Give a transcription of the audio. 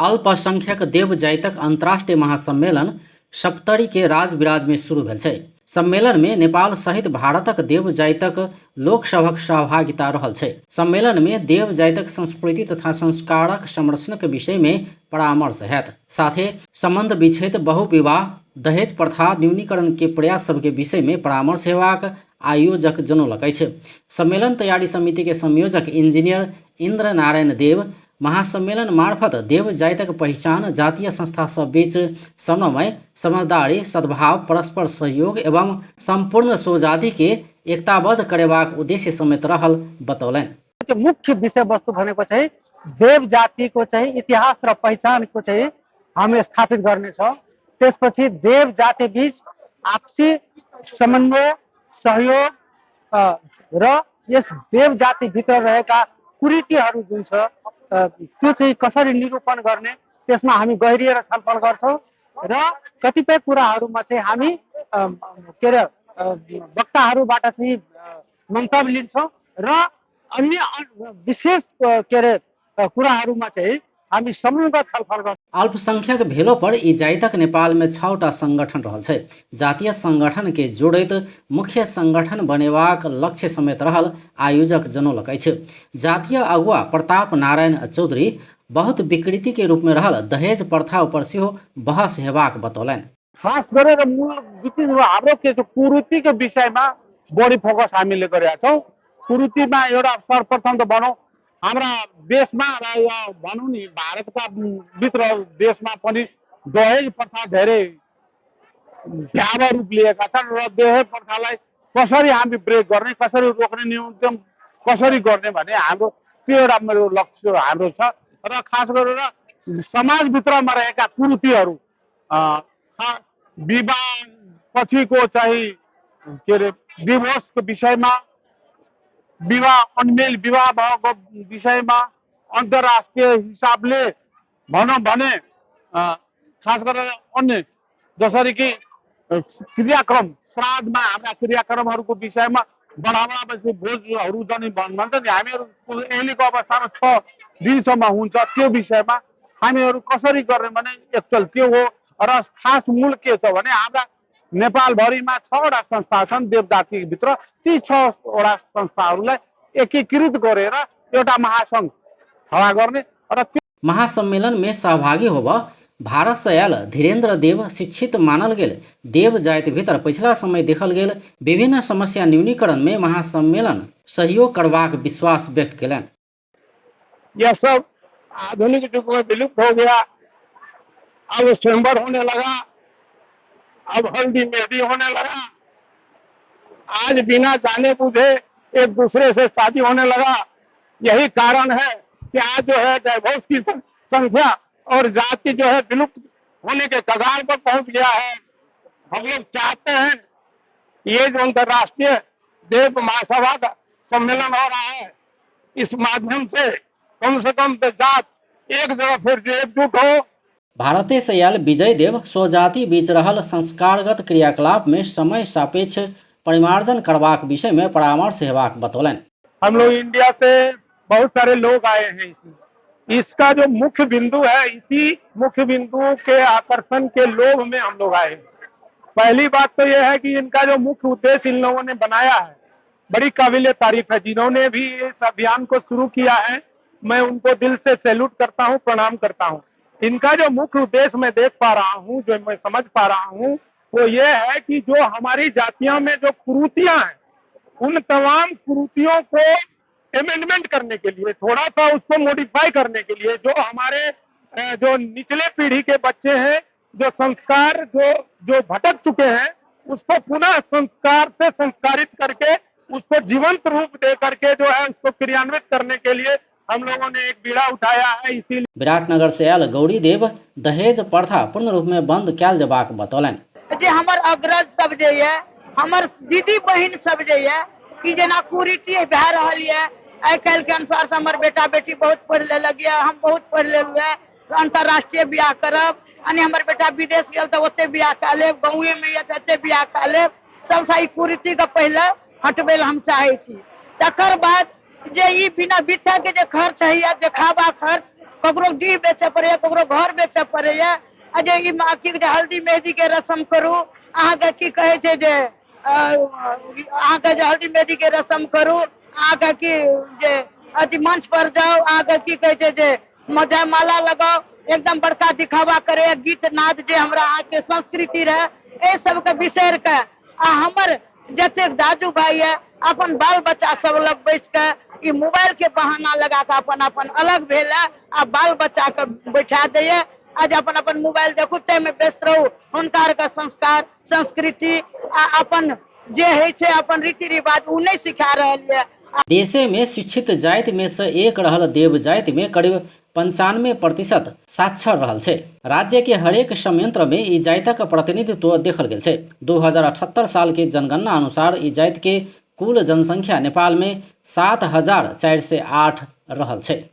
अल्पसंख्यक देव जाइतक अंतर्राष्ट्रीय महासम्मेलन सप्तरी के राजविराज में शुरू भेल छै। सम्मेलन में नेपाल सहित भारतक देव जाइतक लोकसभक सहभागिता रहल छै। सम्मेलन में देव जाइतक संस्कृति तथा संस्कारक संरक्षण के विषय में परामर्श हैत। साथे संबंध विच्छेद, बहुविवाह, दहेज प्रथा न्यूनीकरण के प्रयास सबके विषय में परामर्श हेबाक आयोजक जनौलक अछि। सम्मेलन तैयारी समिति के संयोजक इंजीनियर इंद्र नारायण देव महासम्मेलन मार्फत देव जाइतक पहिचान, जातीय संस्था सब बीच समन्वय, समझदारी, सद्भाव, परस्पर सहयोग एवं संपूर्ण स्वजाति के एकताबद्ध करेबाक उद्देश्य समेत रहल बतौलनि। मुख्य विषय वस्तु भनेको चाहिँ देव जातिको चाहिँ इतिहास र पहिचानको चाहिँ हामी स्थापित गर्नेछौँ। त्यसपछि देव जाति बीच आपसी समन्वय, सहयोग र यस देव जातिभित्र रहेका कुरीतिहरू जुन छ त्यो चाहिँ कसरी निरूपण गर्ने त्यसमा हामी गहिरिएर छलफल गर्छौँ र कतिपय कुराहरूमा चाहिँ हामी के अरे वक्ताहरूबाट चाहिँ मन्तव्य लिन्छौँ र अन्य विशेष के अरे कुराहरूमा चाहिँ हामी समूहगत छलफल गर्छौँ। अल्पसंख्यक भेलो पर ई जाइतक नेपाल में 6टा संगठन रहल छै। जातीय संगठन के जोड़ैत मुख्य संगठन बनेबाक लक्ष्य समेत रहल आयोजक जनौलक अछि। जातीय अगुआ प्रताप नारायण चौधरी बहुत विकृति के रूप में रहल दहेज प्रथा ऊपर सेहो बहस हेबाक बतौलनि। खास गरेर मूल विकृति हाम्रो के छ, कुरीतिको विषयमा बढी फोकस हामीले गरेका छौँ। कुरीतिमा एउटा सर्वप्रथम त भनौँ हाम्रा देशमा र या भनौँ नि भारतका भित्र देशमा पनि दहेज प्रथा धेरै भयावह रूप लिएका छन् र दहेज प्रथालाई कसरी हामी ब्रेक गर्ने, कसरी रोक्ने, न्यूनतम कसरी गर्ने भन्ने हाम्रो त्यो एउटा मेरो लक्ष्य हाम्रो छ। र खास गरेर समाजभित्रमा रहेका कुरीतिहरू, विवाह पछिको चाहिँ के अरे डिभोर्सको विषयमा, विवाह अनमेल विवाह भएको विषयमा अन्तर्राष्ट्रिय हिसाबले भनौँ भने खास गरेर अन्य जसरी कि क्रियाक्रम श्राद्धमा हाम्रा क्रियाक्रमहरूको विषयमा बढाबढापछि भोजहरू जनि भन्छ नि, हामीहरू अहिलेको अवस्थामा 6 दिनसम्म हुन्छ, त्यो विषयमा हामीहरू कसरी गर्ने भने एक्चुअल त्यो हो। र खास मूल के छ भने हाम्रा नेपालभरिमा 6वटा संस्था छन् देवजातिभित्र, ती 6वटा संस्थाहरूलाई एकीकृत गरेर एउटा महासङ्घ खडा गर्ने र त्यो महासम्मेलन में सहभागी होब भारत से आयल धीरेन्द्र देव शिक्षित मानल गेल देव जाति भीतर पिछला समय देखल गेल विभिन्न समस्या न्यूनीकरण में महासम्मेलन सहयोग करबाक विश्वास व्यक्त केलनि। यह सब आधुनिक युग में विलुप्त हो गया, अब स्वयंवर होने लगा, अब हल्दी मेहंदी होने लगा, आज बिना जाने बुझे एक दूसरे से शादी होने लगा। यही कारण है कि आज जो है डाइवोर्स की संख्या और जाति जो है विलुप्त होने के कगार पर पहुंच गया है। हम लोग चाहते हैं ये जो अंतर्राष्ट्रीय देव महासभा का सम्मेलन हो रहा है, इस माध्यम से कम से कम जात एक जगह फिर एकजुट हो। भारते से आयल विजय देव स्वजाति बीच रहल संस्कारगत क्रियाकलाप में समय सापेक्ष परिमार्जन करबाक विषय में परामर्श हेबाक बतौलनि। हम लोग इंडिया से बहुत सारे लोग आए हैं इसमें। इसका जो मुख्य बिंदु है, इसी मुख्य बिंदु के आकर्षण के लोभ में हम लोग आए हैं। पहली बात तो यह है कि इनका जो मुख्य उद्देश्य इन लोगों ने बनाया है, बड़ी काबिल तारीफ है। जिन्होंने भी इस अभियान को शुरू किया है, मैं उनको दिल से सैल्यूट करता हूँ, प्रणाम करता हूँ। इनका जो मुख्य उद्देश्य मैं देख पा रहा हूँ, जो मैं समझ पा रहा हूँ, वो ये है कि जो हमारी जातियों में जो कुरीतियां हैं, उन तमाम कुरीतियों को अमेंडमेंट करने के लिए, थोड़ा सा उसको मॉडिफाई करने के लिए, जो हमारे जो निचले पीढ़ी के बच्चे हैं, जो संस्कार जो भटक चुके हैं, उसको पुनः संस्कार से संस्कारित करके उसको जीवंत रूप दे करके जो है उसको क्रियान्वित करने के लिए हम लोगों ने एक बीड़ा उठाया है। इसीलिए विराटनगर से आयल गौरी देव दहेज प्रथा पूर्ण रूप में बंद कैल जबाक बतौलनि। जे हमर अग्रज सब जे ये, हमर दीदी बहिन सब जे ये, कि जेना कुरीति भए रहल ये, आइ काल्हि के अनुसार से हमर बेटा बेटी बहुत पढ़ि लेलक ये, हम बहुत पढ़ि लेलहुँ ये, अंतर्राष्ट्रीय बियाह करब, यानी हमर बेटा विदेश गेल तऽ ओते बियाह कए लेब, गाँवे में ये तऽ एते बियाह कए लेब। सबसँ ई कुरीति के पहिले हटबै लए हम चाहै छी। तकर बाद जे ई बिना बित्था के जे खर्च होइए, देखावा खर्च, ककरो डीह बेचऽ पड़ैए, ककरो घर बेचऽ पड़ैए। आ जे ई की कहै छै हल्दी मेहदीके रस्म करू, अहाँके की कहै छै जे अहाँके जे हल्दी मेहदीके रस्म करू, अहाँके की जे अथी मंच पर जाउ, अहाँके की कहै छै जे जयमाला लगाउ, एकदम बड़का दिखावा करैए। गीत नाद जे हमरा अहाँके संस्कृति रहए, एहि सबके बिसरि कऽ आ हमर जतेक दाजू भाई यऽ अपन बाल बच्चा सब लग बैस कऽ ई मोबाइल के बहाना लगा कऽ अपन अपन अलग भेल है आ बाल बच्चा के बैठा दैए आ जे अपन अपन मोबाइल देखू, ताहिमे व्यस्त रहू। हुनका आरके संस्कार संस्कृति आ अपन जे होइ छै अपन रीति रिवाज ओ नहि सिखा रहल यऽ। देशे में शिक्षित जाति में से एक रहल देव जाति में करीब 95% साक्षर रहल छै। राज्य के हरेक संयंत्र में ई जातिक प्रतिनिधित्व देखल गेल छै। 2078 साल के जनगणना अनुसार ई जाति के कुल जनसंख्या नेपाल में 7408 रहल छै।